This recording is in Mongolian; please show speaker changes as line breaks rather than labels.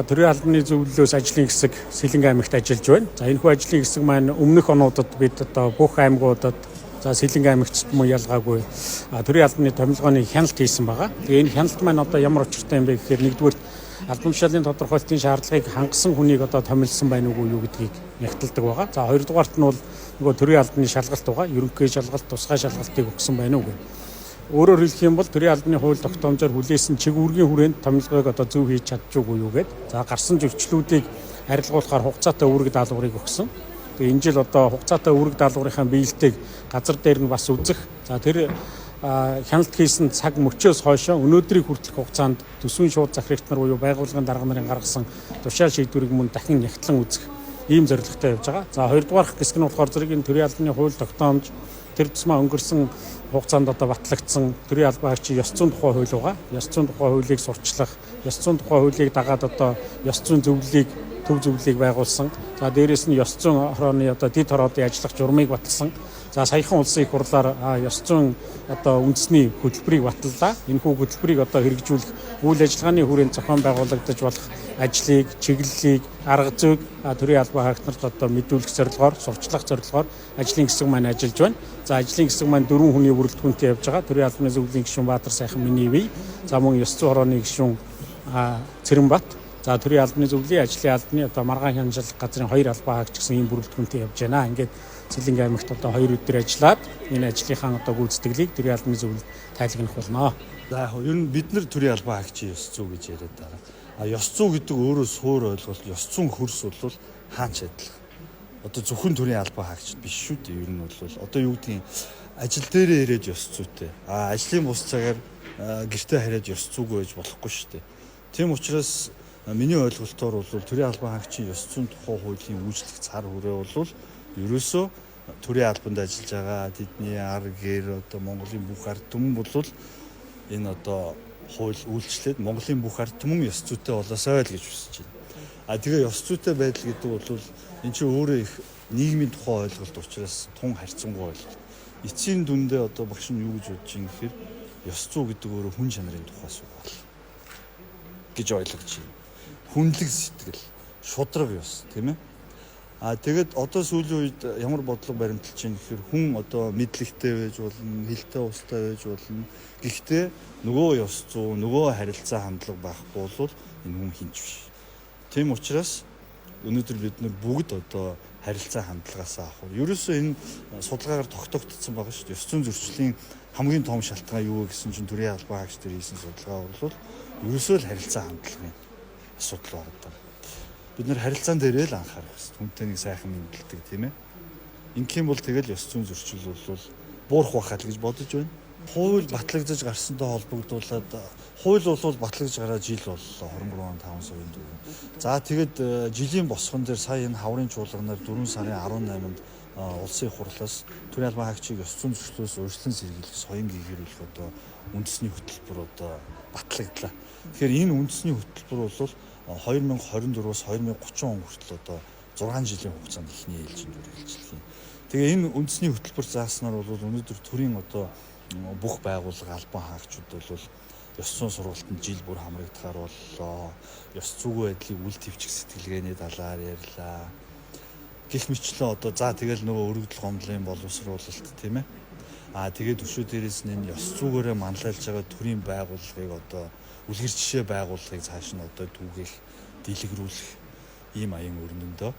Төрийн албаны зөвлөлөөс ажлын хэсэг Сэлэнгэ аймагт ажиллаж байна. За, энэхүү ажлын хэсэг маань өмнөх онуудад бид одоо бүх аймагуудад, за, Сэлэнгэ аймагт мөн ялгаагүй төрийн албаны томилгооны хяналт хийсэн байгаа. Тэгээ энэ хяналт маань одоо ямар учиртай юм бэ гэхээр нэгдүгээр албан тушаалын тодорхойлтын шаардлагыг хангасан хүнийг одоо томилсон байна уугүй юу гэдгийг нягталдаг байгаа. За, хоёрдугаарт нь бол нөгөө төрийн албаны шалгалт байгаа. Ерөнхий шалгалт, тусгай шалгалтыг өгсөн байна уу гэх. Өөрөөр хэлэх юм бол төрийн албаны хууль тогтоомжоор хүлээсэн чиг үүргийн хүрээнд томилгоог одоо зөв хийж чадчихгүй юу гээд. За, гарсан зөрчлүүдийг арилгуулахаар хугацаатай үүрэг даалгаврыг өгсөн. Тэгээ энэ жил одоо хугацаатай үүрэг даалгаврынхаа биелэлтийг газар дээр нь бас үзэх. За, тэр хяналт хийсэн цаг мөчөөс хойшоо өнөөдрийг хүртэлх хугацаанд төсвийн шууд захирагч нар буюу байгууллагын дарга нарын гаргасан тушаал шийдвэрийг мөн дахин нягтлан үзэх ийм зорилготой явж байгаа. За, хоёрдугаар хэсэг нь болохоор зэрэг энэ төрийн албаны хууль тогтоомж тэр тусмаа өнгөрсөн хугацаанд одоо батлагдсан төрийн албан хаагчийн ёс зүйн тухай хууль байгаа. Ёс зүйн тухай хуулийг сурталчлах, ёс зүйн тухай хуулийг дагаад одоо ёс зүйн зөвлөлийг, төв зөвлөлийг байгуулсан. За, дээрээс нь ёс зүйн хорооны одоо дэд хороодын ажиллах журмыг баталсан. За, саяхан улсын их хурлаар ёс зүйн одоо үндэсний хөтөлбөрийг баталлаа. Энэхүү хөтөлбөрийг одоо хэрэгжүүлэх үйл ажиллагааны хүрээнд зохион байгуулагдаж болох ажлыг, чиглэлийг, арга зүйг төрийн албан хаагч нарт одоо мэдүүлэх зорилгоор, сурталчлах зорилгоор ажлын хэсэг маань ажиллаж байна. За, ажлын хэсэг маань дөрвөн хүний бүрэлдэхүүнтэй явж байгаа. Төрийн албаны зөвлөлийн гишүүн Баатар Сайхан, миний бие. За, мөн ёс зүйн хорооны гишүүн Цэрэнбат. За, төрийн албаны зөвлөлийн ажлын албаны одоо маргаан хянал газрын хоёр албан хаагч гэсэн ийм бүрэлдэхүүнтэй явж байна. Ингээд Сэлэнгэ аймагт одоо 2 өдөр ажиллаад энэ ажлынхаа одоо гүйцэтгэлийг төрийн албаны зөвлөлд тайлагнах болно.
За, яг ер нь бид нар төрийн албан хаагчийн ёс зүй гэж яриад байгаа. А ёс зүй гэдэг өөрөө суур ойлголт, ёс зүйн хөрс бол хаач адилхан. Одоо зөвхөн төрийн албан хаагч биш шүү дээ. Ер нь бол одоо юу гэдгийг ажил дээрээ ирээд ёс зүйтэй. А ажлын бус цагаар гэртээ хараад ёс зүйгүй байж болохгүй шүү дээ. Тийм учраас миний ойлголтоор бол төрийн албан хаагчийн ёс зүйн тухай хуулийн үйлчлэх цар хүрээ бол ерөөсөө төрийн албанд ажиллаж байгаа тэдний ар гэр, одоо Монголын бүх ард түмэн бол энэ одоо хууль үйлчлээд Монголын бүх ард түмэн ёс зүйтэй болоосой л гэж хүсэж байна. А тэгээ ёс зүйтэй байдал гэдэг бол энэ чинь өөрөө их нийгмийн тухай ойлголт учраас тун харьцангуй ойлголт. Эцсийн дүндээ одоо багш нь юу гэж бодож ин гэхээр ёс зүй гэдэг өөрөө хүн чанарын тухай сургаал гэж ойлгож байна. Хүнлэг сэтгэл, шудраг ёс, тийм ээ. А тэгээд одоо сүүлийн үед ямар бодлого баримталж байна гэхээр хүн одоо мэдлэгтэй байж болно, хэлтэй устай байж болно. Гэхдээ нөгөө ёс зүй, нөгөө харилцаа хандлага байхгүй бол энэ хүн хинч биш. Тийм учраас өнөөдөр бид нар бүгд одоо харилцаа хандлагаас авах. Ерөөсөө энэ судалгаагаар тогтоогдсон байгаа шүү дээ. Ёс зүйн зөрчлийн хамгийн том шалтгаан юу вэ гэсэн чинь төрийн албан хаагч нар хийсэн судалгаа бол ерөөсөө л харилцаа хандлагын асуудал байна. Бид нар харилцаан дээрээ л анхаарах хэрэгтэй. Хүнтэй нэг сайхан мэндэлдэг, тийм ээ. Ингэх юм бол тэгэл ёс зүйн зөрчил бол буурах байхаа л гэж бодож байна. Хууль батлагдаж гарсантай холбогдуулаад хууль бол батлагдаж гараад жил боллоо, 23 он 5 сарын 4. За, тэгэд жилийн босгон дээр сая энэ хаврын чуулганаар 4 сарын 18-нд улсын их хурлаас төрийн албан хаагчийг ёс зүйн зөрчлөөс урьдчилан сэргийлэх соён гэгэрүүлэх одоо үндэсний хөтөлбөр одоо батлагдлаа. Тэгэхээр энэ үндэсний хөтөлбөр бол 2024-өөс 2030 он хүртэл одоо 6 жилийн хугацаанд эхний ээлжинд үргэлжлэх юм. Тэгээ энэ үндэсний хөтөлбөр зааснаар бол өнөөдөр төрийн одоо бүх байгууллага, албан хаагчууд бол ёс зүйн сургалтанд жил бүр хамрагдахаар боллоо. Ёс зүйн байдлыг үл тэвчих сэтгэлгээний талаар ярьлаа. Гэх мэтлэн одоо за тэгэл нөгөө өргөдөл гомдлын боловсруулалт, тийм ээ. Аа, тэгээд өшөө дээрээс нь энэ ёс зүгээрээ манлайлж байгаа төрийн байгууллагыг, одоо үлгэр жишээ байгууллагыг цааш нь одоо түүгэх, дэлгэрүүлэх ийм аян өрнөндөө